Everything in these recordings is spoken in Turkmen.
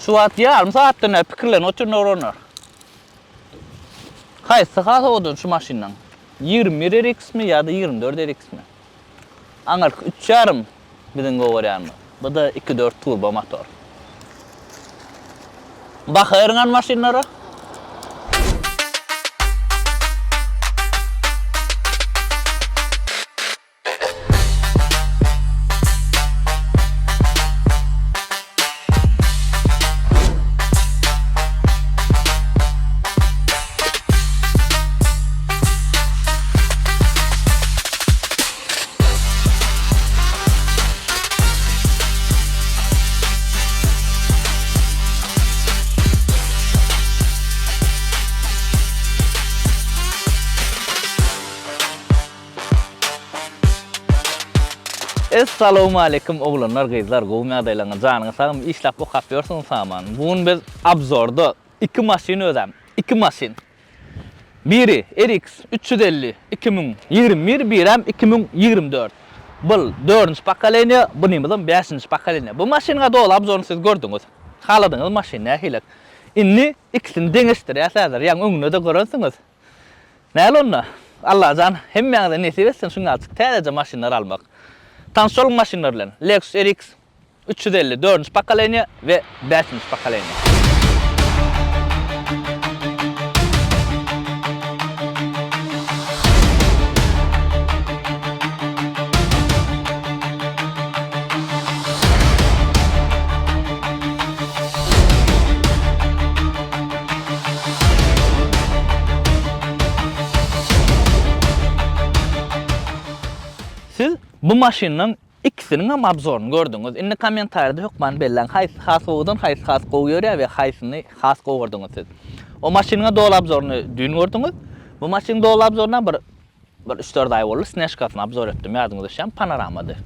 Şu wagt ýarym sagatdan bäri pikirlenip otyryn oglanlar. Haýsy has owadan şu maşynlaň? 21 RX-mi ýa-da 24 RX-mi? Aňyrky üç ýarym biziň gowy görýänimiz. Bu-da iki dört turbo motor. Baha beriň hany maşynlara. Essalowmaleýkim oglanlar gyzlar gowumy ýagdaýlaryňyz janyňyz sagmy işläp okap ýörsüňiz saman bu gün biz obzorda iki maşyn özem iki maşyn Biri RX 350 2021, birem 2024. Bul dördünji pokoleniýa, bunymyzam bäşinji pokoleniýa. Bu maşynyň doly obzoryny siz gördüňiz. Haladyňyz maşyn nähili? Indi ikisini deňeşdirýäs häzir. Ýaňy öňünde-de görensiňiz. Näle onda? Allajan hemmäňize nesip etsin şuňňalçyk täzeje maşynlar almak. Tanyş boluň maşynlar bilen. Lexus RX 350 dördünji pokoleniýa we bäşinji pokoleniýa. Siz bu maşynyň Ikisiniňem obzoryny gördüňiz. Indi kommentariýada hökman belläň haýsy has owadan, haýsy has gowy ýörýär we haýsyny has gowy gördüňiz siz. O maşynyňa doly obzoryny düýn gördüňiz. Bu maşynyň doly obzoryna bir bir üç-dört aý boldy Snejkasyny obzor etdim ýadyňyza düşýärmi panoramady.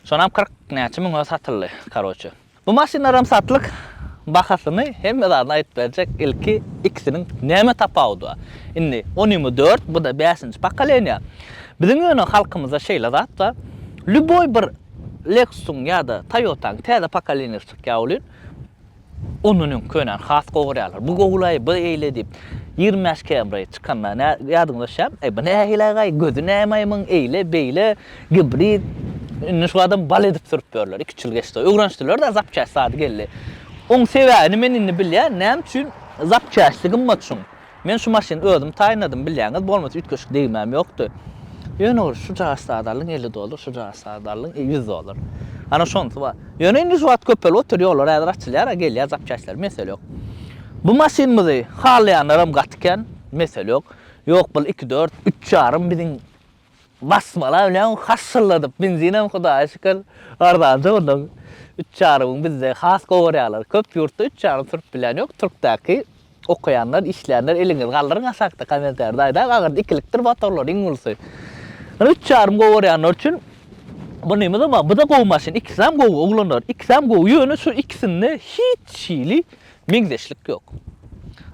Şonam 40 näçe müňe satyldy karoçe. Bu maşynlaram satlyk bahasyny hemme zadyny aýdyp berjek ilki ikisiniň näme tapawudy bar. Indi onymy dört buda bäşinji pokoleniýa. Biziň ýöne halkymyzda şeýle zat bar. Lýuboý bir Lexusyň ýa-da Toyotaň täze pokoleniýasy çykýar welin Ondan öň könäni has gowy görýärler. Bu gowulaý, bu eýle diýip. 25 Camry çykanda nä ýadyňyza düşýärmi? Eý, bu nähili-gaý, gözi näme-aý muň, eýle, beýle, gibrid. Indi şu adam bal edip sürüp ýörler. Iki-üç ýyl geçdi. Öwrenişdiler-de, zapçast zady geldi. Oň sebäbini men indi bilýän, näme üçin zapçasty gymmat şuň. Men şu maşyny özüm taýynladym bilýäňiz, bolmasa üýtgeşik degmäm ýokdy. Ýöne ol şu jaşda aldyň 50 dollar, şu jaşda aldyň 100 dollar. Ana şonsy bar. Ýöne indi şu wagt köpelip otyr, ýollar häzir açylýar, gelýär zapçastlar, mesele ýok. Bu maşynymyzy halaýanlaram gaty kän, mesele ýok. Ýok bul iki dört, üç ýarym biziň Basmala bilen haşşylladyp benzinem hudaýa şükür arzanja ondan üç ýarymyň bizde has gowy görýärler. Köp ýurtda üç ýarym sürüp bilýän ýok. Türkdäki okaýanlar, işleýänler eliňizi galdyryň aşakda kommentariýada aýdaň agyrdy ikilikdir motorlar iň ulusy. Ýöne üç ýarym gowy görýänler üçin bunymyzam bar. Bu-da gowy maşyn. Ikisem gowy oglanlar. Ikisem gowy. Ýöne şu ikisinde hiç hili meňzeşlik ýok.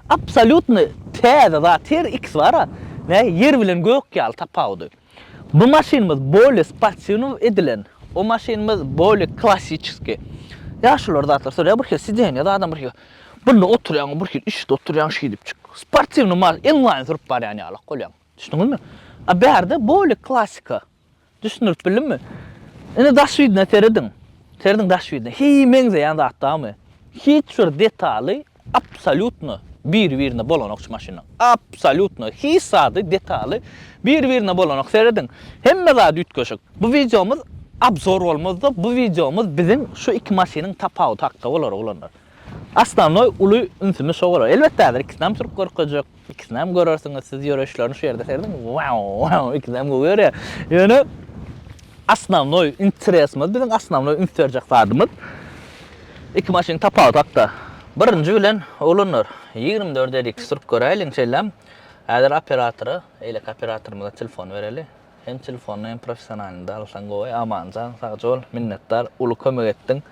Absolýutny täze zat her ikisi bar-a, nä ýer bilen gök ýaly tapawudy. Bu maşynymyz bolýe sportiwnyý edilen, o maşynymyz bolýe klassiçeskiý. Ýaşulular zatlar sorýar, bir hili sidenýa zadam bir hili. Bunda oturýaň, bir hili içde oturýaň şeýdipjik. Sportiwnyý maşyn inline sürüp barýan ýalak bolýaň. Düşündiňizmi? A bärde bolýe klassika. Düşündirip bildimmi? Indi daş widine serediň. Serediň daş widine. Hiý meňzeýän zat damy? Hiç bir detaly absolýutno bir-birine bolanok şu maşynyň. Absolýutno hiç zady detaly bir-birine bolanok. Serediň. Hemme zady üýtgeşik. Bu wideomyz obzor bolmazda, bu wideomyz biziň şu iki maşynyň tapawudy hakda bolar oglanlar. Osnownoý uly ünsümiz şo bolar. Elbetde häzir ikisinem sürüp görkezjek. Ikisinem görersiňiz siz ýöreýişlerini şu ýerde serediň. Wow, wow, ikisinem gowy ýörýär. Ýöne osnownoý interesimiz biziň osnownoý üns berjek zadymyz iki maşynyň tapawudy hakda. Birinji bilen oglanlar 24 RX sürüp göräýeliň şeýlem. Häzir operatora, eýleki operatorymyza telefon bereli. Hem telefonda hem professionalynda alsaň gowy Amanjan sagja bol minnetdar uly kömek etdiň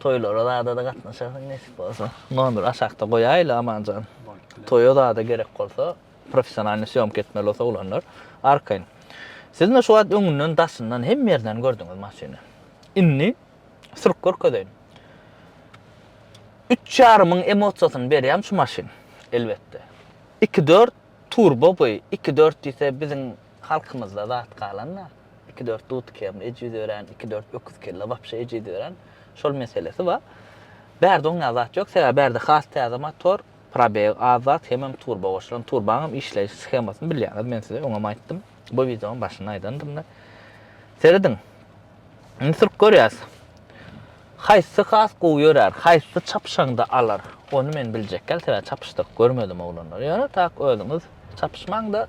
toýlara zada-da gatnaşarsyň nesip bolsa nomer aşakda goýaýly Amanjan toýa zada gerek bolsa professionalnyý sýomka etmeli bolsa oglanlar arkaýyn siz ine şu wagt öňünden daşyndan hemme ýerden gördüňiz maşyny indi sürüp görkezeýin. Üç ýarymyň emosiýasyny berýärmi şu maşyn? Elbetde. Iki dört turbo bu. Iki dört diýse biziň halkymyzda zat galan-da. Iki dört dut kemli ejiz ören, iki dört öküz kelle wapşe ejiz ören. Şol meselesi bar. Bärde oňa zat ýok. Sebäbi bärde has täze motor, probeg az zat, hemem turbo goşulan. Turbaňam işleýiş shemasyny bilýäňiz. Men size öňem aýtdym. Bu wideonyň başynda aýdandym-da. Serediň. Indi sürüp görýäs. Haýsy has gowy ýörär, haýsy çapyşaňda alar, ony men biljek däl, sebäbi çapyşdyryp görmedim oglanlar. Ýöne tak özüňiz çapyşmaňda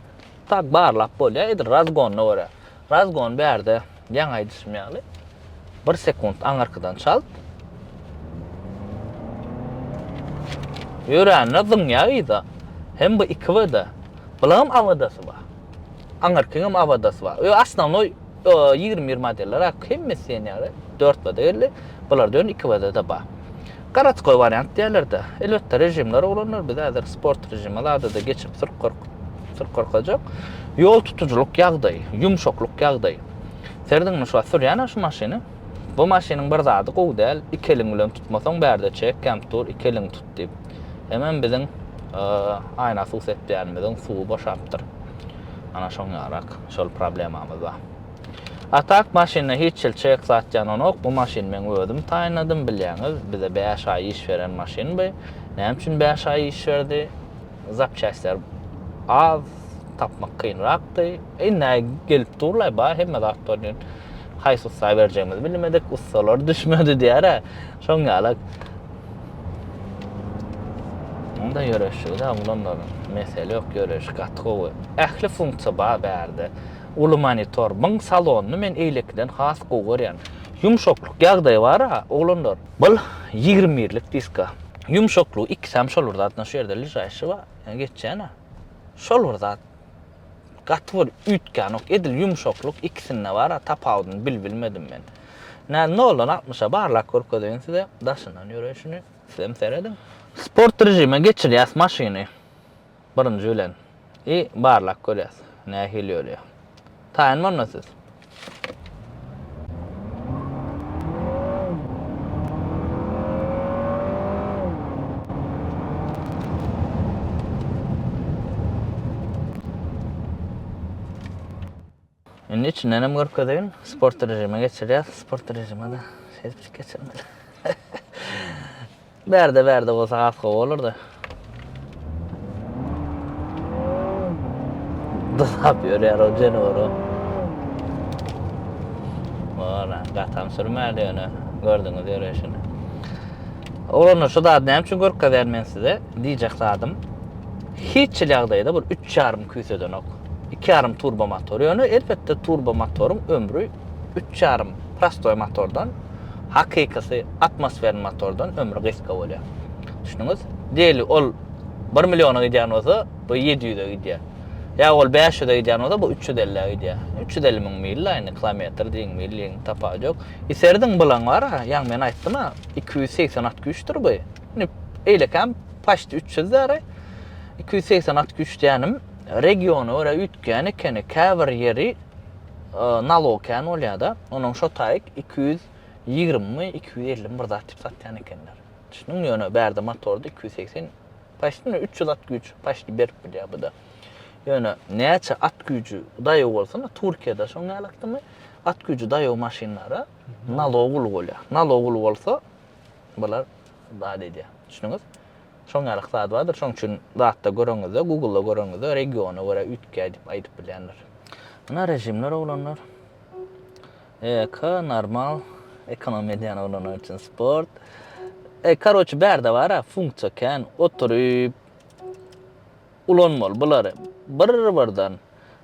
tak barlap bolýar, edil razgonyna görä. Razgon bärde ýaňy aýdyşym ýaly bir sekunt aňyrkydan çalt. Ýörände zyňýar yza. Hem bu 2 W-da. Bulaňam awdasy bar. Aňyrkyňam awdasy bar. Ýo osnownoý 21 modeller ak hemmesi diýen ýaly 4 W-da geldi. Bularda ýöne 2 W-da bar. Garatskoý wariant diýerler-de. Elbetde režimler oglanlar biz häzir sport režimi zada-da geçirip sürüp görk sürüp görkezjek. Ýol tutujylyk ýagdaýy, ýumşaklyk ýagdaýy. Serediň şu wagt sürýän şu maşyny. Bu maşynyň bir zady gowy däl. Iki eliň bilen tutmasaň bärde çek dur, iki eliň tut diýip. Hemem biziň aýna suw sepýänimiziň suwy boşapdyr. Ana şoň ýarak şol problemamyz bar. A tak maşynda hiç hil çek zat ýananok. Bu maşyny meň özüm taýynladym bilýäňiz. Bize 5 aý iş beren maşyn bu. Näme üçin 5 aý iş berdi? Zapçastlar az tapmak kynrakdy. Indi gelip durlaý bar hemme zat bar diýen. Haýsy ussa berjegimizi bilmedik. Ussalar düşmedi diýär-ä. Şoň ýalak. Onda ýöreşigi de oglanlaryň. Mesele ýok ýöreşi gaty gowy. Ähli funksiýa bar bärde. Uly monitor. Byň salonyny men eýlekiden has gowy görýän. Ýumşaklyk ýagdaýy bar-a oglanlar. Bul 21 birlik diska. Ýumşaklygy ikisem şol bir zat. Şu ýerde ližaýşy bar. Geçýän-ä. Şol bir zat. Gaty bir üýtgänok. Edil ýumşaklyk ikisinde bar-a tapawudyny bil bilmedim men. Nä noldan altmyşa barlap görkezeýin size daşyndan ýöreýşini. Sizem serediň. Sport režime geçirýäs maşyny birinji bilen. I barlap görýäs nähili ýörýär. Taýynmy onda siz? Indi içinden hem görkezeýin. Sport režime geçirýäs. Sport režime de şeýdip geçirmeli. Bärde bärde bolsa has gowy bolardy. Dyzap ýörýär o janawar. Wala, gatam sürmäli ýöne. Gördüňiz ýörüşini. Oglanlar şu zady näme üçin görkezýän men size? Diýjek zadym. Hiç hili ýagdaýda bir 3,5 küýsedenok. 2,5 turbo motor. Ýöne elbetde turbo motoryň ömri 3,5 prostoý motordan hakykysy atmosferny motordan ömri gysga bolýar. Düşündüňiz? Diýeli ol 1 milliona gidýän bolsa, bu 700-e gidýär. Ýa ol 500-e gidýän bolsa, bu 350-e gidýär. 350 müň mil indi kilometr diýiň, mil diýiň, tapawudy ýok. Iserdiň bilen bar-a, ýaňy men aýtdym-a, 280 at güýçdür bu. Indi eýlekäm paçti 300 däri. 280 at güýç diýenim regiona görä üýtgän ekeni. Käbir ýeri nalog kän bolýar-da. Onuň şo taýyk 220-mi, 250-mi bir zat diýip satýan ekenler. Düşündiňmi? Ýöne bärde motorda 280, paçti 300 at güýç paçti berip bilýär bu-da. Ýöne näçe at güýji daýaw bolsun, Türkiýede şoň ýalakdymy? At güýji daýaw maşynlara nalog uly bolýar. Nalog uly bolsa bular zat edýär. Düşündiňiz? Şoň ýaly zat bardyr. Şoň üçin zatda göreňizde, Google-da göreňizde regiona görä üýtgär diýip aýdyp bilýändir. Muna režimler oglanlar. Eko, normal, ekonom edýän oglanlar üçin sport. E, karoçi bärde bar-a, funksiýa kän. Oturyp ulanmaly bulary. Bir-birden.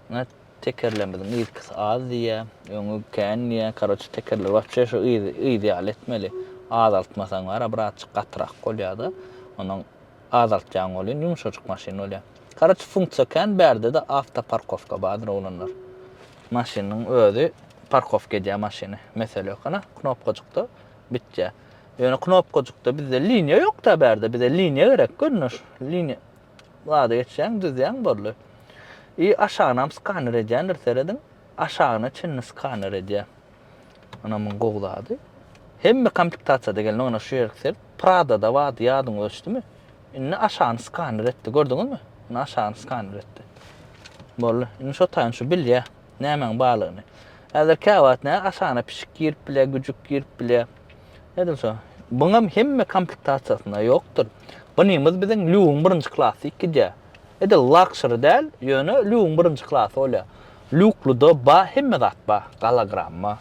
Muna tekerlerimiziň yzkysy az diýýär, öňi kän diýýär. Karoçi tekerler wapşe şu yzy, yzy ýaly etmeli. Azaltmasaň bar-a birazjyk gatyrak bolýar-da. Onuň azaltýaň welin ýumşajyk maşyn bolýar. Karoçi funksiýa kän, bärde-de awtoparkowka bardyr oglanlar. Maşynyň özi parkowka edýär maşyny. Mesele ýok. Ana, knopkajykda bitýär. Ýöne knopkajykda bizde liniýa ýok-da bärde. Bize liniýa gerek. Görnüş, liniýa. Zada geçýäň, düzýäň boldy. I aşagynam skaner edýändir, serediň. Aşagyna çenli skaner edýär. Ana muň gowy zady. Hemme komplektasiýada gelin, ona şu ýeri seret. Pradada bardy ýadyňyza düşdümi? Indi aşagyny skaner etdi gördüňizmi? Indi aşagyny skaner etdi. Boldy. Indi şo taýyn şu bilýär nämäň barlygyny. Häzir käwagt nä aşagyna pişik girip bilýär, güjük girip bilýär. Edil şo. Buňam hemme komplektasiýasynda ýokdur. Bunymyz biziň lýugyň birinji klasy diýip gidýär. Edil luxury däl, ýöne lýugyň birinji klasy bolýar. Lýukluda ba hemme zat ba. Gologramma,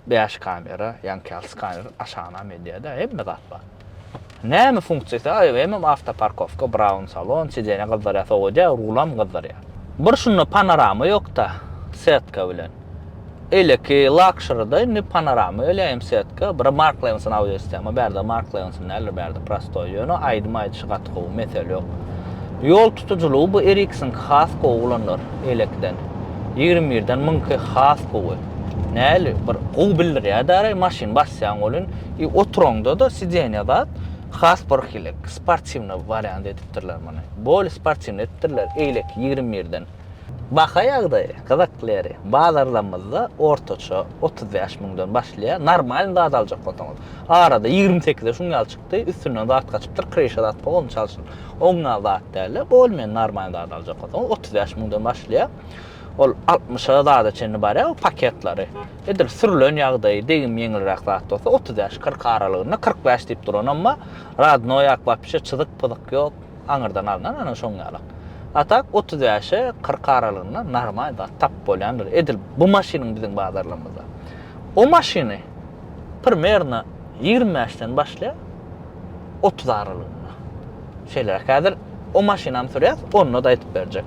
5 kamera, ýaňky ýaly skaner aşagynam edýär-de, hemme zat bar. Näme funksiýasy? Aý, hemem awtoparkowka, braun salon, sidenýa gyzdyrýar, sowadýar, rulam gyzdyrýar. Bir şunda panorama ýok-da, setka bilen. Eýleki luxury-da indi panorama gelýär hem setka. Bir Mark Levinson audio sistema, bärde Mark Levinson däldir, bärde prostoý. Ýöne aýdym aýdyşy gaty gowy, mesele ýok. Ýol tutujylygy bu RX-iňki has gowy oglanlar, eýlekiden. 21-den muňky has gowy. Näli bir gowy bildirýär-dä, maşyn basýaň welin, i oturaňda-da sidenýa zat has bir hili sportiwnyý wariant edipdirler muny. Bolý sportiwnyý edipdirler eýleki 21-den. Baha ýagdaýy gyzykly ýeri, bazarlarymyzda ortaça 35 müňden başlaýar, normalny zat aljak bolsaňyz. Arada 28-e şuň ýaly çykdy, üstünden zat gaçypdyr, kryşa zat bogam çalşyl. Oň ýaly zat däl-de, bolmen normalny zat aljak bolsaňyz 35 müňden başlaýar. Ol 60-a zada çenli barýar, o paketlary. Edil sürülen ýagdaýy, degim ýeňilräk zat bolsa 35-40 aralygynda, 45 diýip duranam bar. Radnoý ak wapşe çyzyk-pyzyk ýok. Aňyrdan alnan ana şoň ýaly. A tak 35-e 40 aralygynda normal zat tap bolýandyr. Edil bu maşynyň biziň bazarlarymyzda. O maşyny primerno 25-den başlaýar 30 aralygynda. Şeýleräk häzir o maşynam sürýäs, onda-da aýdyp berjek.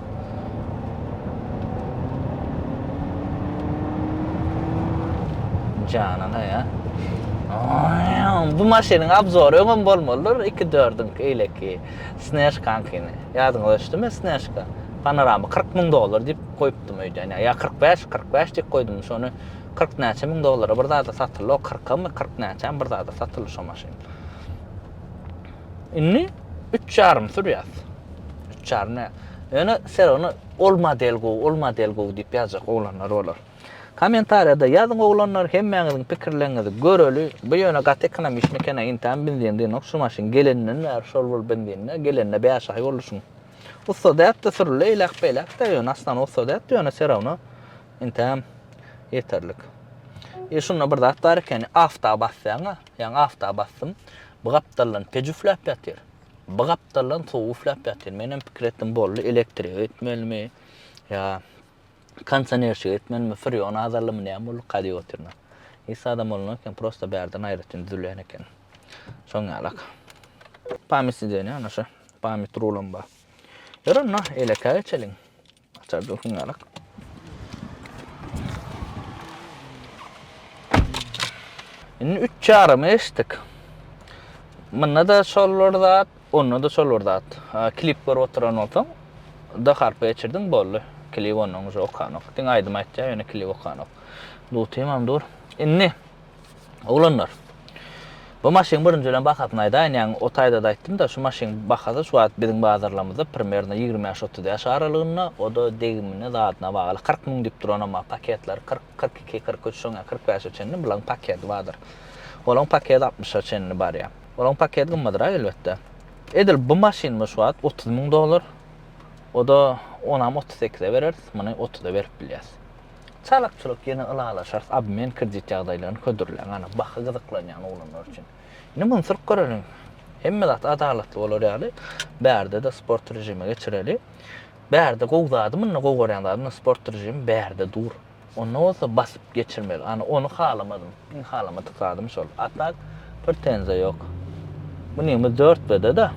Janyna ya. Bu maşynyň obzory öňem bolmalydyr. 2 dördüňki eýleki Snežkaňkyny. Ýadyňyza düşdümi Snežka? Panorama 40 müň dollar diýip goýupdym öýdýän. Ýa 45, 45 diýip goýdum. Şony 40 näçe müň dollara bir zada satyldy. O 40-my, 40 näçämi bir zada satyldy şo maşyn. Indi 3 ýarym sürýäs. 3 ýarym näme? Ýöne ser ony ol model gowy, ol model gowy diýip ýazjak oglanlar bolar. Kommentariýada ýazyň oglanlar hemmäňiziň pikirleriňizi göreli. Bu ýöne gaty ekonomiçny eken-ä intäm benzin dynok şu maşyn geleninden bäri şol bir benzinde gelenine 5 aý boldy şuň. Ussa däpdi sürüldi eýläk beýläk-de ýöne aslynda ussa däpdi ýöne serawno intäm ýeterlik. E şunda bir zat bar ekeni awta basýaň-a ýaňy awta basdym bu gapdaldan peç üfläp ýatyr. Bu gapdaldan suw üfläp ýatyr. Menem pikir etdim boldy elektrige gitmelimi ýa Kondisionerçilik etmelimi, freon azaldymy, näme bolduka diýip otyryn. Hiç zadam bolanok eken, prosta bärden aýratyn düzülýän eken. Şoň ýalak. Pamyt sidenýa ana şu. Pamyt rulam bar. Ýör onda, elekä geçeliň. Açar dursun ýalak. Indi üç ýarymy geçdik. Munda-da şol bir zat, onda-da şol bir zat. Klip görüp oturan bolsaň, D harpy geçirdiň boldy. Klip ondan uje okanok. Diňe aýdym aýtýar, ýöne klip okanok. Dutymam dur. Indi oglanlar. Bu maşynyň birinji bilen bahasyny aýdaýyn, ýaňy o taýda-da aýtdym-da, şu maşynyň bahasy şu wagt biziň bazarlarymyzda primerno 25-35 aralygynda, o-da degimine, zadyna bagly. 40 müň diýip duranam bar, paketleri 40, 42, 43, şoňa 45-e çenli bularyň paketi bardyr. Olaryň paketi 60-a çenli barýar. Olaryň paketi gymmadrak elbetde. Edil bu maşynymyz şu wagt 30 müň dollar. O-da onam 38-e bereris, muny 30-a berip bilýäs. Çalak-çulak ýene ylalaşarys, obmen kredit ýagdaýlaryny hödürläň, ana baha gyzyklanýan oglanlar üçin. Indi muny sürüp göreliň. Hemme zat adalatly bolar ýaly, bärde-de sport režime geçireli. Bärde gowy zady, munda gowy görýän zadym sport režimi bärde dur. Onda bolsa basyp geçirmeli. Ana ony halamadym. Iň halamadyk zadym şol. A tak pretenziýa ýok. Bu neme 4 bede-de.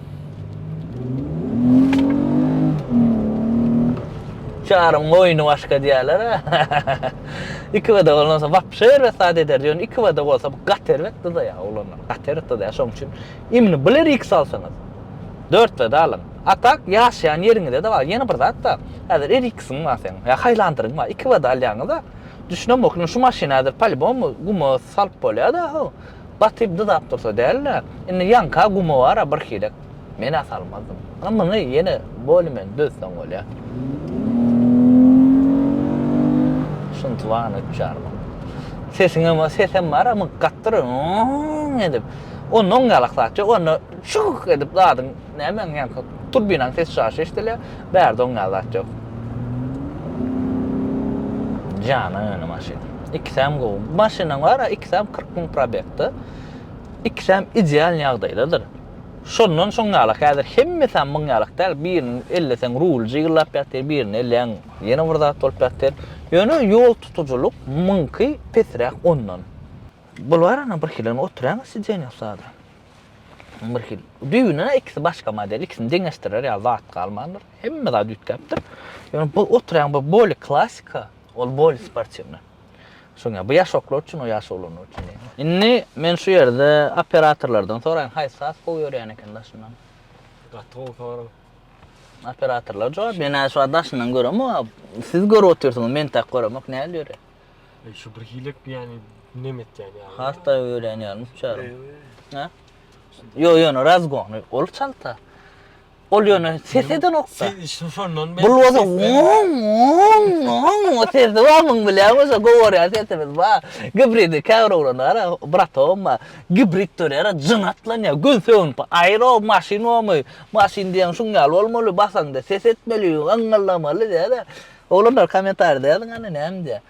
Çaryň oýny başga diýerler. 2 bede bolsa wapşe erbet zat ederdi. Ýöne 2 bede bolsa bu gaty erbet dyzaýar oglanlar. Gaty erbet dyzaýar. Şonuň üçin imni biler X alsaňyz. 4 bede alyň. A tak ýaşaýan ýeriňizde-de bar. Ýene bir zat-da. Häzir RX-iň bar seň. Ýa Highlander-iň bar. 2 bede alýaňyz-a. Düşünemok, indi şu maşyny häzir polibom guma salyp bolýa-da, ho. Batyp dyzap dursa däl-de. Indi ýaňka guma bar-a birhilek. Men-ä salmazdym. A muny ýene bolýmen düzseň bolýa. Şunty bar üç ýarym. Sesiňem, sesem bar-a, muny gatdyr, edip. Onda oň ýalak zat ýok. Onda şyh edip zadyň nämäň ýaňky turbinaň ses çykaryşy eşidilýär. Bärde oň ýaly zat ýok. Jana ýöne maşyn. Ikisem gowy. Maşynyň bar-a ikisem 40 müň probegde. Ikisem ideal ýagdaýdadyr. Şondan şoň ýalak häzir hemmesem muň ýalak däl. Biriniň elleseň ruly jygyllap ýatyr, birini elleýäň ýene bir zat bolup ýatyr. Ýöne ýol tutujylyk muňky pesräk ondan. Bul bar ana bir hili oturýaň sidenýa sada. Bir hili. Düýbünden ikisi başga model, ikisini deňeşdirer ýaly zat galmandyr. Hemme zat üýtgäpdir. Ýöne bu oturýan bu boli klassika, ol boli sportiwny. Şoňa bu ýaşoklar üçin, o ýaş oglanlar üçin. Indi men şu ýerde operatorlardan soraýyn, haýsy has gowy ýörýän eken daşyndan? Gaty gowy sorag. Operatorlar jogap, men şu wagt daşyndan göremok. Siz görüp otyrsyňyz, men tak göremok, näl ýörýär? Eý şu bir hilek ýani neme etýän ýaly. Has da öýlen ýaly uçarym. Ha? Ýo ýöne razgony ol çalta. Ol ýöne ses edenokda. Sen şondan Bul bolsa oň oň oň sesi bar muň bilýän bolsa gowarýan sesimiz bar. Gibridi käbir oglanlar bratom bar. Gibrid dörýär jyn atlanýar. Gün sögünip aýro maşyn bormy? Maşyn diýen şuň ýaly bolmaly basaňda ses etmeli, yňňyllamaly diýýär. Oglanlar kommentariýada ýazyň hany näme diýýär.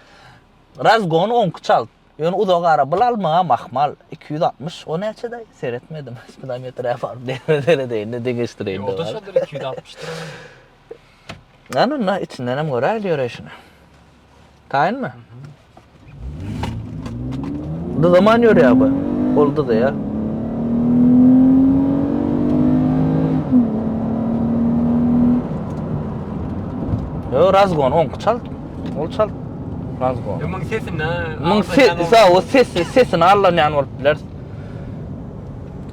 Razgon oňky çalt. Ýöne uzak ara bul almagam ahmal. 260 o näçe daýy? Seretmedim. Spidometre baryp seredeýin-de deňeşdireýin. O da şodur 260 dyr. Hany onda içindenem göräýeli ýöreýşini. Taýynmy? Dyzaman ýörýär bu. Ol dyzaýar. Ýo, razgon oňky çalt. Ol çalt. Razgon. Ýo, muň sesini Muň sesi, o sesi, sesini allanýan bolup biler.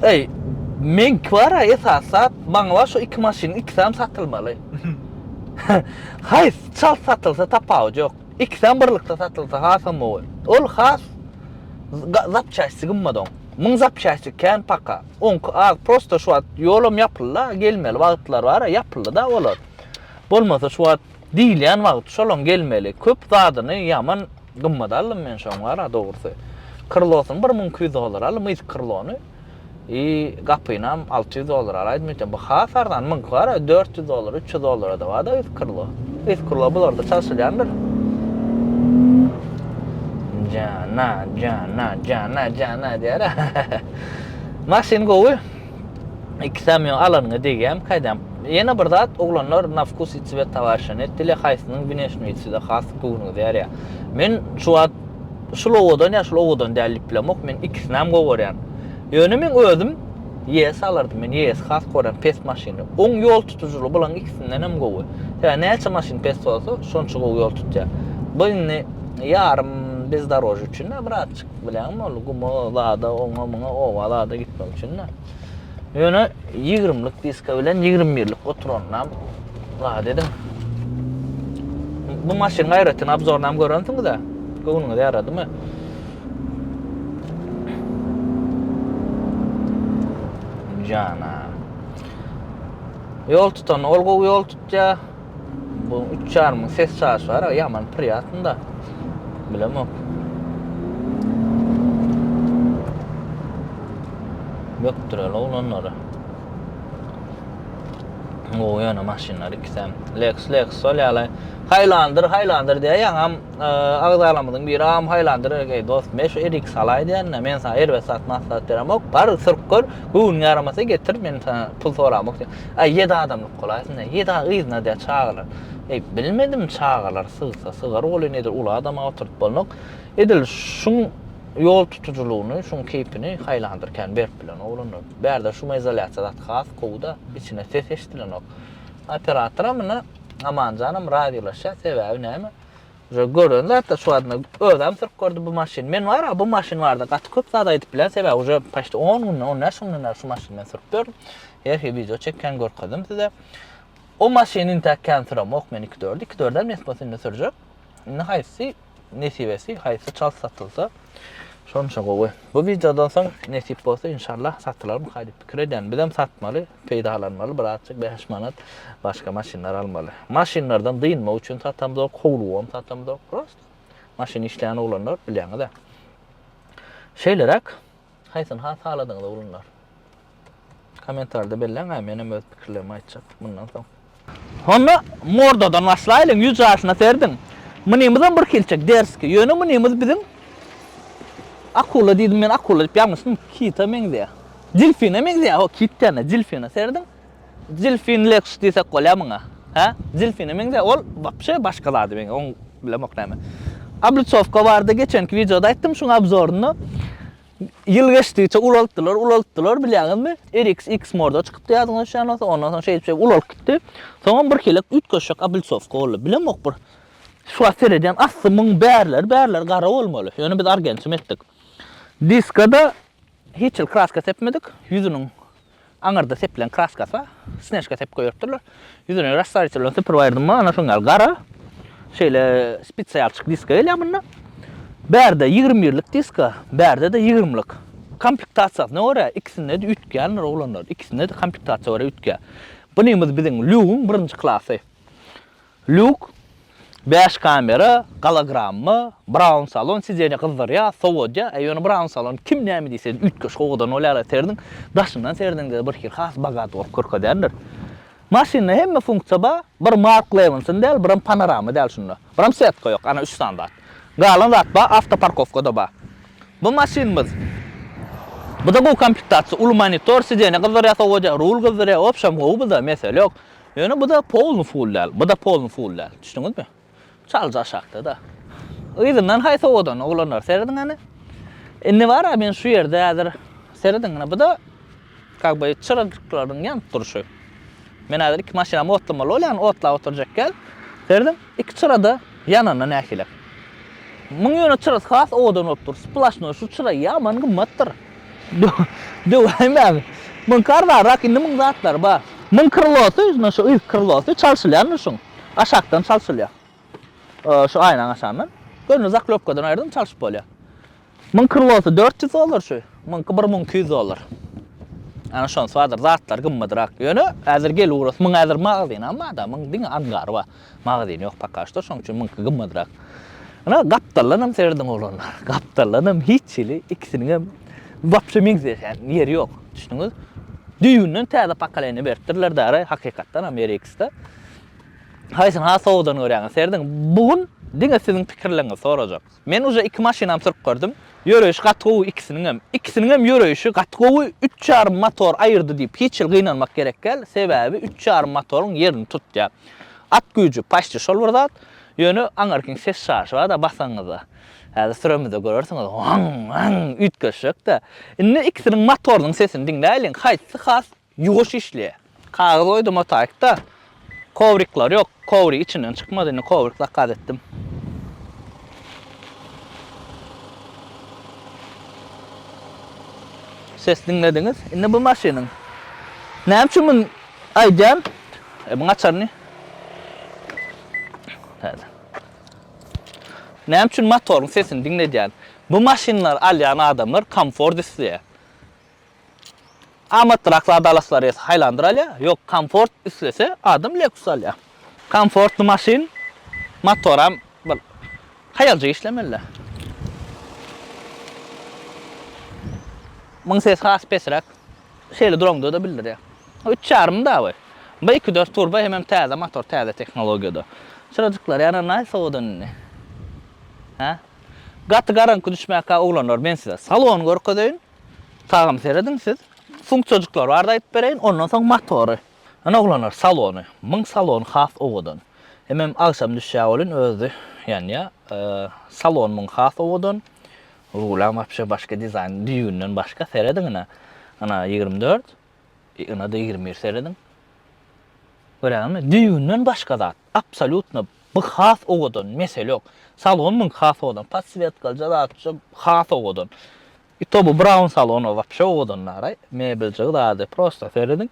Eý, meňki bar-a esasy zat, maňa bar şu iki maşynyň ikisem satylmaly. Haýsy çalt satylsa tapawudy ýok. Ikisem birlikde satylsa hasam gowy. Ol has zapçasty gymmat oň. Muň zapçasty kän paka. Oňky az. Prosta şu wagt ýolam ýapylda, gelmeli wagtlar bar-a, ýapyldy-da olar. Bolmasa şu wagt diýilýän wagt şolaň gelmeli. Köp zadyny ýaman gymmat aldym men şoň bar-a dogrusy. Krlosyny 1200 dollara aldym, yzky krlony. I gapynam 600 dollar alaýdym öýtýän. Bu has arzan. Muňky bar-a 400 dollar, 300 dollara-da bar-da yzky krlo. Yzky krlo bularda çalşylýandyr. Jana, jana, jana, jana diýer. Maşyn gowy. Ikisem ýo alanyňa degýämi kaýdam. Ýene bir zat oglanlar na wkus i cwet towarişa net dile haýsynyň wneşnyý size has göwnüňize ýarýar. Men şu wagt Şul owadan ýa şul owadan däl diýip bilemok. Men ikisinem gowy görýän. Ýöne meň özüm YS alardym. Men YS has görýän pes maşyny. Oň ýol tutujylygy bulaň ikisinden hem gowy. Sebäbi näçe maşyn pes bolsa, şonça gowy ýol tutýar. Bu indi ýarym bezdorožýe üçin-de birazjyk bilýäňmi ol guma zada oňa muňa oba zada gitmek üçin-de. Ýöne ýigrimlik diska bilen 20 birlik oturanynam zat ediň. Bu maşynyň aýratyn obzorynam görensiňiz-ä. Göwnüňize ýaradymy? Jana. Ýol tutan ol gowy ýol tutýar. Bu üç ýarymyň ses çaşy bar, ýaman priýatny-da. Bilemok. Bökdüreli oglanlary. Gowy ýöne maşynlar ikisem. Lex, Lex şol ýaly. Highlander, Highlander diýýär. Ýaňam e, agzalarymyzyň biri am Highlander eý dost, men şu RX alaý diýende, men sana erbet zat maslahat beremok. Bar sürüp gör, göwnüň ýaramasa getir, men sana pul soramok diýýär. Aý ýedi adamlyk bolaýsyn diýýär. Ýedi yzyna diýýär çagalar. Eý bilmedim çagalar sygsa sygar welin edil uly adama oturdyp bolnok. Edil şuň ýol tutujylygyny, şuň keýpini Highlander kän berip bilen oglanlar. Bärde şumoizolýasiýa zat has gowy-da, içine ses eşidilenok. Operatoram ine Amanjanam razylaşýar, sebäbi näme? Uje gören zatda şu wagtynda özem sürüp gördi bu maşyny. Men bar-a bu maşyn barada gaty köp zat aýdyp bilen, sebäbi uje paçti 10 günden, 15 günden bäri şu maşyny men sürüp ýörün. Her hili wideo çekýän görkezdim size. O maşyny intäk kän süremok men 2-4, 2-4-em nesip bolsa indi sürjek. Indi haýsy nesibesi, haýsy çalt satylsa şonça gowy. Bu wideodan soň nesip bolsa inşallah satylarmyka diýip pikir edýän. Bizem satmaly, peýdalanmaly, birazjyk 5 manat başga maşynlar almaly. Maşynlardan dynmak üçin satamzok, howlugam satamzok. Prosta maşyn işleýän oglanlar bilýäňiz-ä. Şeýleräk. Haýsyny has haladyňyz oglanlar? Kommentarda belläň-ä, menem öz pikirlerimi aýtjak mundan soň. Onda mordadan başlaýlyň, ýüz ýaşyna serdiň. Mynymyzam bir hilçek, derski. Ýöne mynymyz biziň akula diýdim men, akula diýip ýalňyşdym, kita meňzeýär. Delfine meňzeýär, ho, kit diýende, delfine serdiň. Delfin Lexus diýsek bolýar muňa. Hä? Delfine meňzeýär. Ol wapşe başga zada meňzeýär. Oň bilemok näme. Oblitsowka barada geçenki wideoda aýtdym, şuň obzorynda. Ýyl geçdigiçe ulaltdylar, ulaltdylar bilýäňizmi? RX X morda çykypdy ýadyňyza düşýän bolsa, ondan soň şeýdip şeýdip ulalyp gitdi. Soňam bir hili üýtgeşik oblitsowka boldy. Bilemok bir şu wagt seredýän asly muň bärleri bärleri gara bolmaly. Ýöne biz argentum etdik. Diska-da hiç hili kraska sepmedik. Ýüzüniň Aňyrda sepilen kraskasy bar. Snežka sepip goýberipdirler. Ýüzüni rastwaritel bilen süpürip aýyrdym ma, ana şoň ýaly gara. Şeýle spitsa ýalyçyk diska gelýär munda. Bärde 20 birlik diska, bärde-de 20-lik. Komplektasiýasyna görä ikisinde-de üýtgändir oglanlar. Ikisinde-de komplektasiýa görä üýtgär. Bunymyz biziň lýugyň birinji klasy. Lýuk, bäş kamera, gologramma, braun salon, sidenýe gyzdyrýar, sowadýar. E ýöne braun salon kim näme diýse üýtgeşik owadan bolýar serediň. Daşyndan seredeňde bir hili has bogat bolup görkezýändir. Maşynda hemme funksiýa bar. Bir Mark Levinson däl, biram panorama däl şunda. Biram setka ýok, ana üç sany zat. Galan zat bar, awtoparkowka-da bar. Bu maşynymyz. Bu-da gowy komplektasiýa, uly monitor, sidenýe gyzdyrýar, sowadýar, rul gyzdyrýar, wobşem gowy bu-da, mesele ýok. Ýöne bu-da polny full däl, bu-da polny full däl. Düşdüňizmi? Çaljy aşakda-da. Yzyndan haýsy owadan oglanlar serediň hany. Indi bar-a men şu ýerde häzir serediň ine bu-da kak by çyrajyklaryň ýanyp durşy. Men häzir iki maşynam otlamaly bolýan, otlap oturjak gel. Serediň, iki çyra-da ýananda nähili. Muň ýöne çyrasy has owadan bolup dur. Splaşnoý şu çyra ýaman gymmatdyr. Döwäýmäň. Muňky arzanrak, indi muň zatlary bar. Muň krylosy, şuna şu yzky krylosy çalşylýandyr şuň. Aşakdan çalşylýar. Şu aýnaň aşagyndan. Görnüz zaklýopkadan aýyrdyň çalşyp bolýar. Muň krylosy 400 dollar şu. Muňky 1200 dollar. Ana şonsy bardyr, zatlar gymmadrak. Ýöne häzir gel ugrasy, muň häzir magazynam bar-da, muň diňe angary bar. Magazyn ýok poka şto, şoň üçin muňky gymmadrak. Ynha gapdaldanam serediň oglanlar. Gapdaldanam hiç hili ikisiniňem wapşe meňzeşen ýeri ýok. Düşdüňiz? Düýbünden täze pokoleniýa beripdirler dara hakykatdanam RX-de. Haýsyny has owadan görýäňiz? Serediň. Bu gün diňe siziň pikirleriňizi sorajak. Men uje iki maşynam sürüp gördüm. Ýöreýşi gaty gowy ikisiniňem. Ikisiniňem ýöreýşi gaty gowy. Üç ýarym motor aýyrdy diýip hiç hili gynanmak gerek däl. Sebäbi üç ýarym motoryň ýerini tutýar. At güýji paçti şol bir zat. Ýöne aňyrkyň ses çaryşy bar-da basaňyzda. Häzir süremizde görersiňiz. Waň, waň üýtgeşjek-de. Indi ikisiniň motorynyň sesini diňläýliň. Haýsysy has Ýuwaş işleýär. Kagyz goýdum o taýkda. Kowrikler ýok. Kowrik içinden çykmady. Indi kowrik zakaz etdim. Ses diňlediňiz. Indi bu maşynyň. Näme üçin muny aýdýan? E, buň açaryny. Täze. Näme üçin motoryň sesini diňledýän? Bu maşynlary alýan adamlar komfort isleýär. Amatlyrak zat alaslary ýa Highlander alýar. Ýok, komfort islese adam Lexus alýar. Komfortly maşyn, motoram bir haýalja işlemeli-dä. Muň sesi has pesräk. Şeýle duraňda-da bildirýär. Üç ýarym da bu. Bu iki dört turbo hemem täze motor, täze tehnologiýada. Çyrajyklar ýanar naýs owadan indi. Hä? Gaty garaňky düşmäkä oglanlar men size salony görkezeýin. Tagam serediň siz. Funksiýajyklar barada aýdyp bereýin, ondan soň motory. Ine oglanlar salony. Muň salony has owadan. Hemem agşam düşýär welin özi ýanýar. Salon muň has owadan. Rulam wapşe başga dizaýn düýbünden başga serediň ine. Ina 24, ina-da 21 serediň. Görýäňizmi? Düýbünden başga zat. Absolýutno bu has owadan, mesele ýok. Salon muňky has owadan. Podswetkalyja zatça has owadan. I to bu brown salon o wapşe owadan naraý. Mebeljigi zady prosta serediň.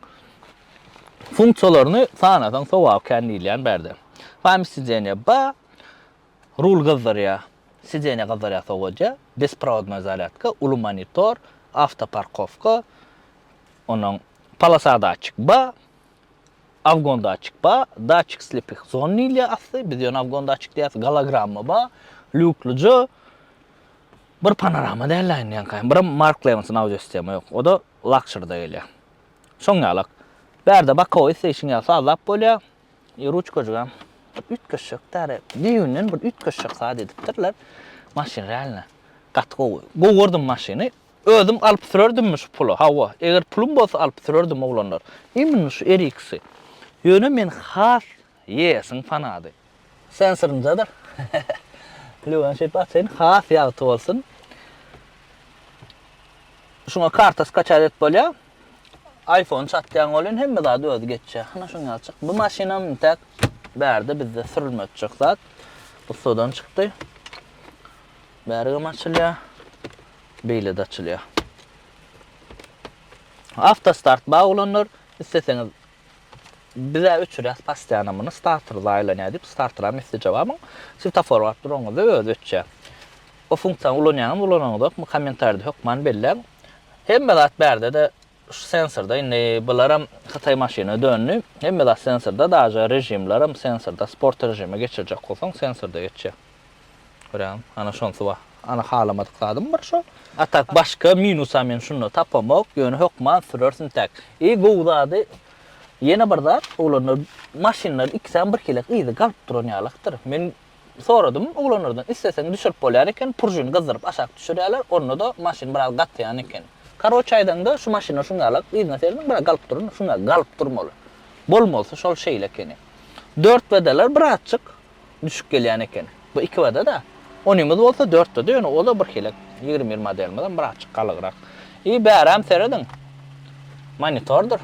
Funksiýalaryny sanasaň sowaby kän diýilýän bärde. Pamýat sidenýa ba, rul gyzdyrýar, sidenýa gyzdyrýar sowadýar, besprowodnoý zarýadka, uly monitor, awtoparkowka, onuň polosa datçik ba, Awgon datçik ba, datçik slepih zon diýilýär asly, biz ýöne awgon datçik diýýäs, gologramma ba, lýuklyja. Bir panorama däl-ä indi ýaňky. Birem Mark Levinson audio sistema ýok. O-da Luxury-da gelýär. Şoň ýalak. Bärde bokowy isleýşiň ýaly sazlap bolýar. I ruçkajygam bir üýtgeşjek däl. Düýbünden bir üýtgeşjek zat edipdirler. Maşyn realno gaty gowy. Gowy gördüm maşyny. Özüm alyp sürerdimmi şu pula? Hawa, eger pulum bolsa alyp sürerdim oglanlar. Imенно şu RX-i. Ýöne men has YS-iň fanady. Sensoryndadyr. Lüwen şeýdip açaýyn, has ýagty bolsun. Şuňa karta skaçat edip bolýar. iPhone çatýaň welin hemme zady özi geçýär. Hana şuň ýalyçyk. Bu maşynam intäk bärde bizde sürülmejek zat. Ussadan çykdy. Bärigem açylýar. Beýle-de açylýar. Awtostart bar oglanlar. Isleseňiz biz-ä öçürýäs postoýanno muny starter zaýalanýar diýip startera message bar muň. Swetofor baryp duranyňyzda özi öçýär. O funksiýany ulanýaňyzmy ulanaňyzokmy kommentariýada hökman belläň. Hemme zat bärde-de şu sensorda indi bularam hytaý maşyna döndi. Hemme zat sensorda daže režimlerem sensorda sport režime geçirjek bolsaň sensorda geçýär. Görýäňmi? Ana şonsy bar. Ana halamadyk zadym bir şo. A tak başga minusa men şunda tapamok, ýöne hökman sürersin täk. I gowy zady ýene bir zat, oglanlar maşynlar ikisem bir hili yzy galyp duran ýalakdyr. Men soradym oglanlardan isleseň düşürip bolýar eken, pružin gyzdyryp aşak düşürýärler, onda-da maşyn biraz gatýan eken. Karoçe aýdaňda şu maşynlar şuň ýalak yzyna serediň biraz galyp duran, şuň ýaly galyp durmaly. Bolmalysy şol şeýle ekeni. Dört bedeler birazjyk düşük gelýän eken. Bu ikibada-da. Onymyz bolsa dörtde-de, ýöne o-da birhili 21 modelimizem birazjyk galygrak. I bäräm serediň. Monitordyr.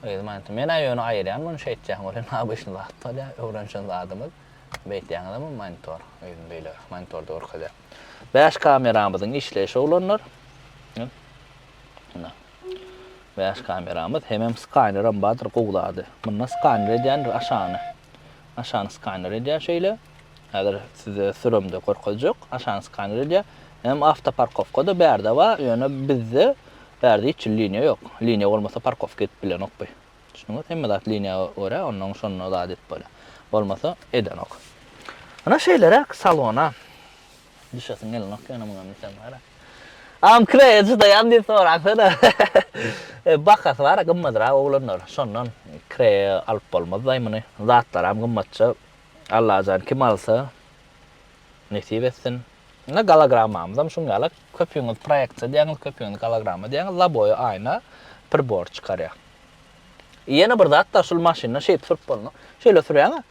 Yzy monitor. Men-ä ýöne aýyrýan muny şeýtýän welin obyçny zat bolýar, öwrenişen zadymyz. Beýtýäňizem monitor. Yzyny beýle monitorda görkezýär. Bäş kameramyzyň işleýşi oglanlar. Ine. Bäş kameramyz hemem skanerem bardyr gowy zady. Munda skaner edýändir aşany. Aşany skaner edýär şeýle. Häzir size süremde görkezjek. Aşany skaner edýär. Hem awtoparkowka-da bärde bar, ýöne bizde bärde hiç liniýa ýok. Liniýa bolmasa parkowka edip bilenok bu. Düşündiňiz? Hemme zat liniýa görä, onnoň şonda zat edip bolýar. Bolmasa edenok. Ana şeýleräk salona. Düşesiň gelenok ýöne muňa münseň bar-a. Agam kireýe çydaýam diýip soraňsana. Bahasy bar-a gymmadrak oglanlar. Şondan kireýe alyp bolmaz-daý muny. Zatlaram gymmatja. Allajan kim alsa nesip etsin. Ine gologrammamyzam şuň ýaly. Köpüňiz proýeksiýa diýýäňiz, köpüňiz gologramma diýýäňiz. Laboýy aýna pribor çykarýar. Ýene bir zat-da şul maşynda şeýdip sürüp bolmaz. Şeýle sürýäň-ä.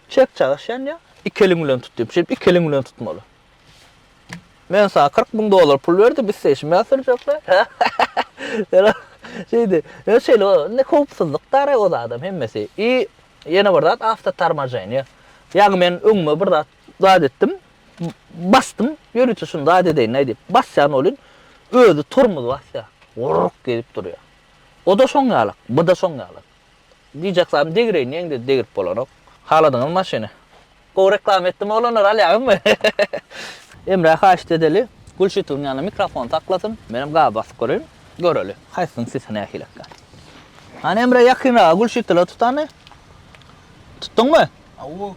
Çek çagyş ýanýar. Iki eliň bilen tut diýip, şeýdip iki eliň bilen tutmaly. Men saňa 40 müň dollar pul berdim, isleýşim ýaly sürjekle. Şeýdi. Ýöne şeýle ne howpsuzlyk dara o zadam hemmesi. I ýene bir zat awtotormoženiýe. Ýagny men öňüme bir zat zat etdim. Basdym, ýörite şuny zat edeýin-dä diýip. Basýan welin özi tormoz basýar. Wurruk diýip durýar. O-da şoň ýalak, bu-da şoň ýalak. Diýjek zadym degireýin diýeňde degirip bolanok. Haladyňyzmy maşyny? Gowy reklama etdim oglanlar alýaňyzmy? Emrä haýyşt edeli Gülşituň ýanynda mikrofon saklasyn menem gaz basyp göreýin göreli haýsysynyň sesi nähilekkä. Hany Emre ýakynraga Gülşitula tut hany. Tutduňmy? Hawa.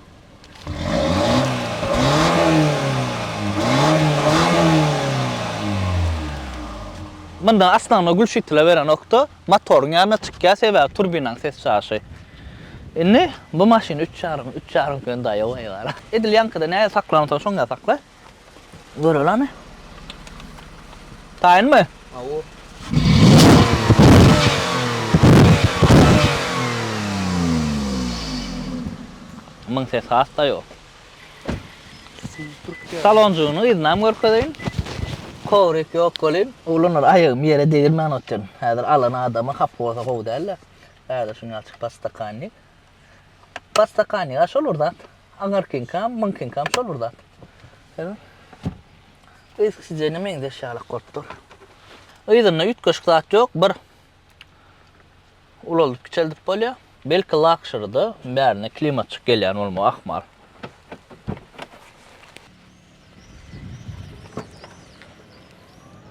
Munda aslynda Gülşitula berenokda Motoryň ýanyna çykýar sebäbi turbinaň ses çaşy. Indi bu maşyn üç ýarym, üç ýarym gün daýaw eýgara. Edil ýaňkyda nähili saklansa şoň ýaly sakla. Göreli hany. Taýynmy? Hawa. Muň sesi has daýaw. Salonjygyny yzynam görkezeýin. Kowrik ýok welin, oglanlar aýagymy ýere degirmän otyryn. Häzir alan adama hapa bolsa gowy däl-de. Häzir şuny açyk podstakannik. Podstakannik-a şol bir zat. Aňyrkyňkam, muňkyňkam şol bir zat. Yzky sidenýe meňzeş ýalak bolup dur. Yzynda üýtgeşik zat ýok. Bir Ulaldyp kiçeldip bolýar. Belki lakşyryda bärine klimatçyk gelýän bolmagy ahmal.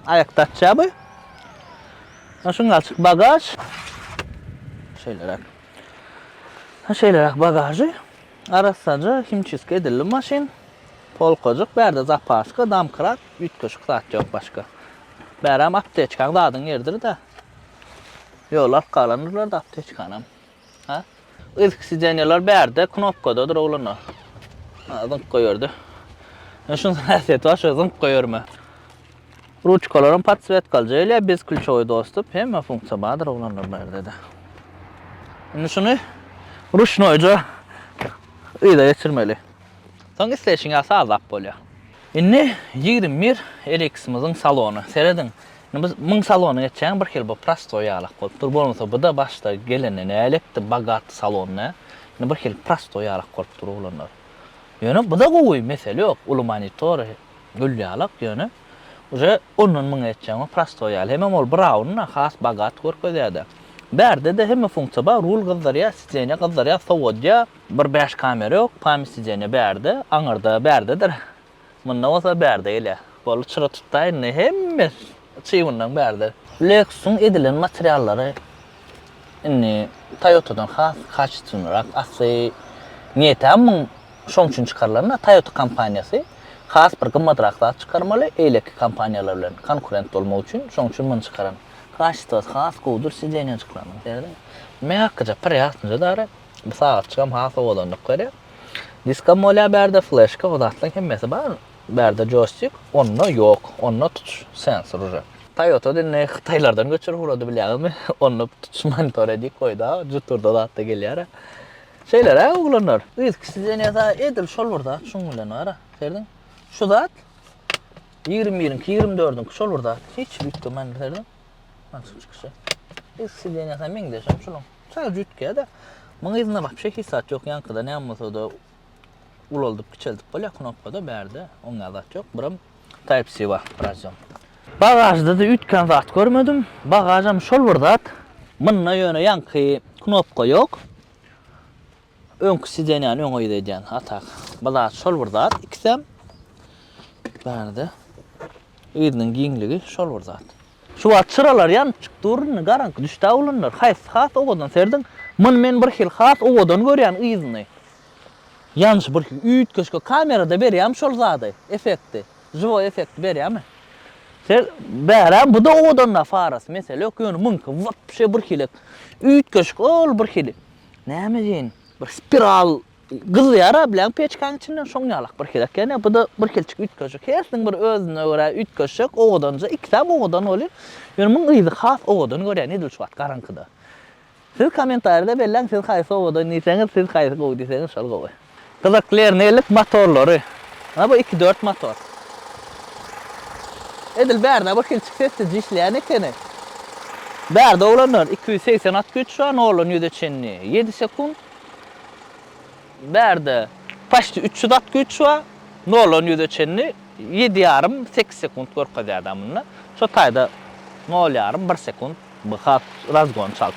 Aýakda açýar bu. Ha şuň açyk bagaž. Şeýleräk. Ha şeýleräk bagažy. Arassaja himçistka edildi maşyn. Polkajyk, bärde zapaska, domkrat, üýtgeşik zat ýok başga. Bärem apteçkaň zadyň ýeridir-dä. Ýola alyp galandyrlar-da apteçkanam. Ha? Yzky sidenýalar bärde knopkadadyr oglanlar. Ha, zyňk goýberdi. Ýa şunuň häsiýeti bar, şo zyňk goýberme. Ruçkalaram podswetkalyja gelýär, bezklýuçowy dostup, hemme funksiýa bardyr oglanlar bärde-de. Indi şuny ruçnoýja yza geçirmeli. Soň isleýşiň ýaly sazlap bolýar. Indi 21 RX-imiziň salony. Serediň. Indi biz muň salony geçýän bir hili bu prostoý ýalak bolup dur. Bolmasa bu-da başda gelende nälikdi, bogat salon nä. Indi bir hili prostoý ýalak bolup dur oglanlar. Ýöne bu-da gowy, mesele ýok. Uly monitor, gül ýalak ýöne uje ondan muňa geçýän prostoý ýaly. Hemem ol braun-da has bogat görkezýär-de. Bärde-de hemme funksiýa bar. Rul gyzdyrýar, sidenýe gyzdyrýar, sowadýar. Bir bäş kamera ýok, pamýat sidenýe bärde, aňyrda bärdedir. Munda bolsa bärde gelýär. Boldy çyra tutda indi hemme çybyndan bärde. Lexus-yň edilen materiallary indi Toyota-dan has kaçestwnyrak. Asly niýetem muň şoň üçin çykarylan-da Toyota kompaniýasy has bir gymmadrak zat çykarmaly eýleki kompaniýalar bilen konkurent bolmak üçin şoň üçin muny çykaran. Kaçestwasy has gowudyr sidenýajyklarynyň serediň. Mäkije priýatnyja dary. Bu sagatjygam has owadanlyk berýär. Diskam bolýar bärde, fleşka, o zatlaryň hemmesi bar. Bärde joýstik, onda ýok. Onda tutuş sensor uje. Toyota indi hytaýlardan göçürip ugrady bilýäňizmi? Onda tutuş monitor edip goýdy-a, juturda zatda gelýär-ä. Şeýleräk oglanlar. Yzky sidenýa edil şol bir zat şuň bilen bar-a. Serediň. Şu zat ýigrimi biriňki, ýigrimi dördüňki şol bir zat. Hiç üýtgemändir serediň. Mana şu çykyşy. Yzky sidenýasy meňzeşem şunuň. Çal jütgä-de. Muň yzynda wapşe hiç zat ýok. Ýaňkyda näme bolsa-da ulaldyp kiçeldip bolýar knopkada bärde oňa zat ýok. Biram Type C bar razýom. Bagažda-da üýtgän zat görmedim. Bagažam şol bir zat. Munda ýöne ýaňky knopka ýok. Öňki sidenýany öňe yza edýän a tak. Bu zat şol bir zat ikisem. Bärde yzynyň giňligi şol bir zat. Şu wagt çyralar ýanypjyk dur indi garaňky düşdä oglanlar haýsysy has owadan serediň muny men bir hili has owadan görýän yzyny ýanyşy bir hili üýtgeşik kamerada berýämi şol zady effekti žiwoý effekti berýämi ser bärä buda owadanda farasy mesele ýok ýöne muňky wapşe bir hili üýtgeşik ol bir hili näme diýeýin bir spiral Gyzýar-a bileň peçkaň içinden şoň ýalak bir hezek ýene bu-da bir hilçik üýtgeşik. Hersiniň bir özüne görä üýtgeşik, owadanja, ikisem owadan bolýar. Ýöne muň yzy has owadan görýän edil şu wagt garaňkyda. Siz kommentariýada belläň siz haýsy owadan diýseňiz, siz haýsy gowy diýseňiz şol gowy. Gyzykly ýerine geldik motorlary. Mana bu iki dört motor. Edil bärde bir hilçik sessizje işleýän ekeni. Bärde oglanlar 280 at güýç bar noldan ýüze çenli ýedi sekunt. Bärde paçti 300 at güýç bar, noldan ýüze çenli ýedi ýarym, sekiz sekunt görkezýär da munda. Şo taýda nol ýarym, bir sekunt bu has razgon çalt.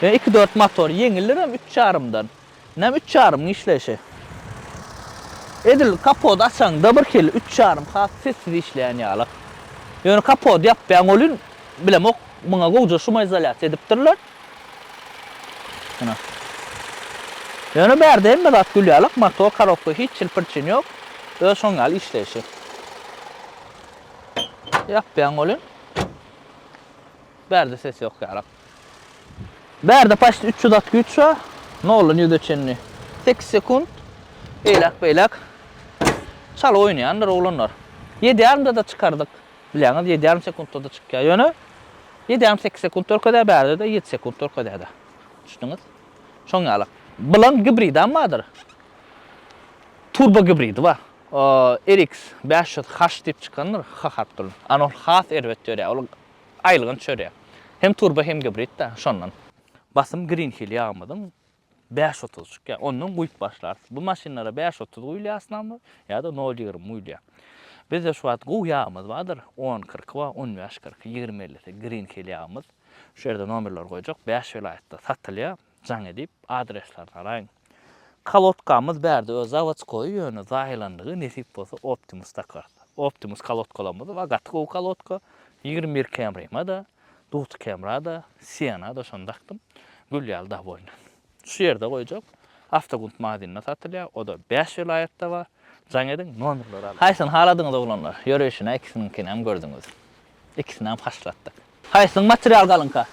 Ýöne iki dört motor ýeňildirem üç ýarymdan. Näme üç ýarymyň işleýşi. Edil kapody açaňda bir hili üç ýarym has sessiz işleýän ýaly. Ýöne kapody ýapýaň welin bilemok muňa gowja şumoizolýasiýa edipdirler. Ine. Ýöne bärde hemme zat gül ýalak, motor, korobka hiç hili prçin ýok. Öz şoň ýaly işleýşi. Ýapýaň welin bärde ses ýok ýalak. Bärde paçti 300 at güýç bar. Noldan ýüze çenli 8 sekunt. Eýläk-beýläk çal oýnaýandyr oglanlar. Ýedi ýarymda-da çykardyk. Bilýäňiz, ýedi ýarym sekuntda-da çykýar. Ýöne ýedi ýarym sekiz sekunt görkezýär, bärde-de ýedi sekunt görkezýär-de. Düşdüňiz? Şoň ýaly. Bulan gibridam bardyr. Turbo gibridi bar. RX 500 H diýip çykandyr, H harp bilen. Ana ol has erbet ýörýär. Ol aýylganç ýörýär. Hem turbo hem gibrid-de şondan. Basym Green Hill ýagymyzyň 5.30 çykýar. Ondan guýup başlarys. Bu maşynlara 5.30 guýulýar aslanlar ýa-da 0.20 guýulýar. Bizde şu wagt gowy ýagymyz bardyr. 10.40 bar, 15.40, 20.50 Green Hill ýagymyz. Şu ýerde nomerleri goýjak. 5 welaýatda satylýar. Jaň edip adreslerini alaýyň. Kolodkamyz bärde öz zawodskoýy ýöne zaýalandygy nesip bolsa Optimus takarys. Optimus kolodkalarymyz bar. Gaty gowy kolodka. 21 Camry-ma-da Duty Camera-da, Sienna-da şony dakdym. Gül ýaly dowolny. Şu ýerde goýjak. Awtogunt magazynda satylýar. O-da 5 welaýatda bar. Jaň ediň, nomerleri alyň. Haýsyny haladyňyz oglanlar? Ýöreýşine ikisiniňkinem gördüňiz. Ikisinem haşlatdyk. Haýsynyň material galyňka?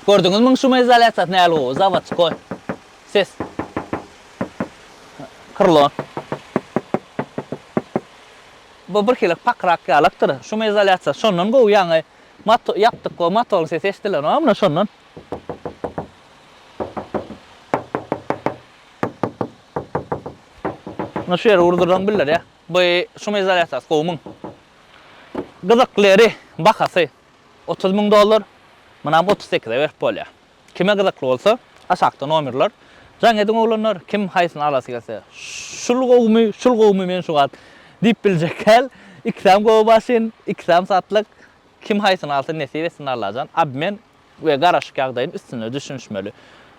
Gördüňizmi muň şumoizolýasiýasy nähili gowy, zawodskoý. Ses. Krlon. Bu bir hili pakrak ýalakdyr. Şumoizolýasiýasy şondan gowy ýaňy mato ýapdyk we motoryň sesi eşidilenok muna şondan. Muna şu ýere urdursaň bildirýär. Bu şumoizolýasiýasy gowy muň. Gyzykly ýeri bahasy 30 müň dollar. Munam 38-e berip bolýar. Kime gyzykly bolsa aşakda nomerler. Jaň ediň oglanlar kim haýsyny alasy gelse. Şul gowumy şul gowumy men şu wagt diýip biljek däl. Ikisem gowy maşyn ikisem satlyk. Kim haýsyny alsa nesip etsin Allajan. Obmen we garaşyk ýagdaýyň üstünde düşünişmeli.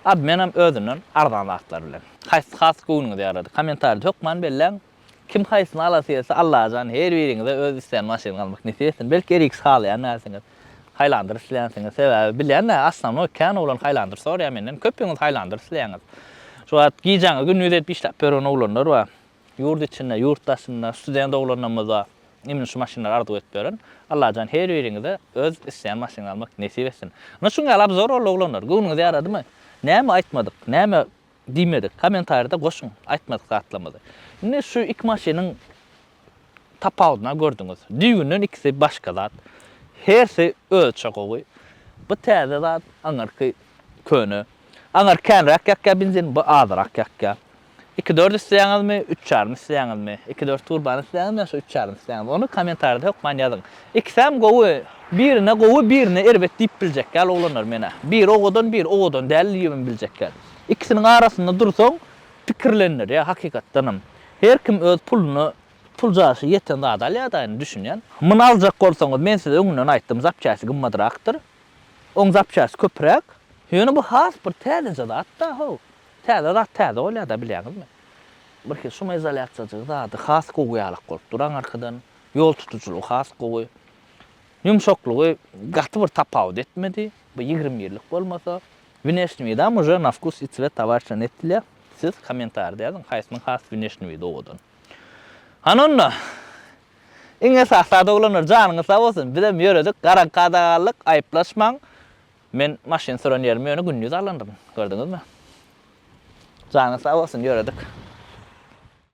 Obmenam özünden arzan zatlar bilen. Haýsysy has göwnüňize ýarady kommentariýada hökman belläň. Kim haýsyny alasy gelse Allajan her biriňize öz isleýän maşynyňy almak nesip etsin. Belki RX halaýan dälsiňiz. Highlander isleýänsiňiz. Sebäbi bilýän-dä osnownoý kän oglan Highlander soraýar menden. Köpüňiz Highlander isleýäňiz. Şu wagt gijäňizi gündiz edip işläp ýören oglanlar bar. Ýurt içinde, ýurt daşynda student oglanlarymyz bar. Imенно şu maşynlary arzuw edip ýören. Allajan her biriňize öz isleýän maşynyňyzy almak nesip etsin. Ynha şuň ýaly obzor boldy oglanlar. Göwnüňize ýaradymy? Näme aýtmadyk? Näme diýmedik. Kommentariýada goşuň aýtmadyk zatlarymyzy. Indi şu iki maşynyň tapawudyna gördüňiz. Düýbünden ikisi başga zat. Hersi özçe gowy. Bu täze zat, aňyrky köne. Aňyrky känräk ýakýar benzin, bu azrak ýakýar. Iki dört isleýäňizmi, üç ýarym isleýäňizmi? Iki dört turbany isleýäňizmi ýa şu üç ýarym isleýäňizmi? Ony kommentariýada hökman ýazyň. Ikisem gowy. Birine gowy, birine erbet diýip biljek ýaly oglanlar menä. Biri owadan, biri owadan däl diýibem biljek ýaly. Ikisiniň arasynda dursaň pikirlendirýär hakykatdanam. Her kim öz puluna puljaşy ýeten zady alýar-da indi düşünýän. Muny aljak bolsaňyz men size öňünden aýtdym zapçasy gymmadrakdyr. Oň zapçasy köpräk. Ýöne bu has bir täzeje zat-da how. Täze zat täze bolýar-da bilýäňizmi? Birhili şumoizolýasiýajygy zady has gowy ýalak bolup dur aňyrkydan. Ýol tutujylygy has gowy. Ýumşaklygy gaty bir tapawut etmedi. Bu 20 birlik bolmasa. Wneşni widam uje na wkus i cwet towarişa netdilýär. Siz kommentariýada ýazyň haýsynyň has wneşni widi owadan. Hany onda. Iň esasy zat oglanlar janyňyz sag bolsun. Bizem ýöredik garaňkada galdyk aýyplaşmaň. Men maşyn süren ýerimi ýöne gündiz alandyryn. Gördüňizmi? Janyňyz sag bolsun ýöredik.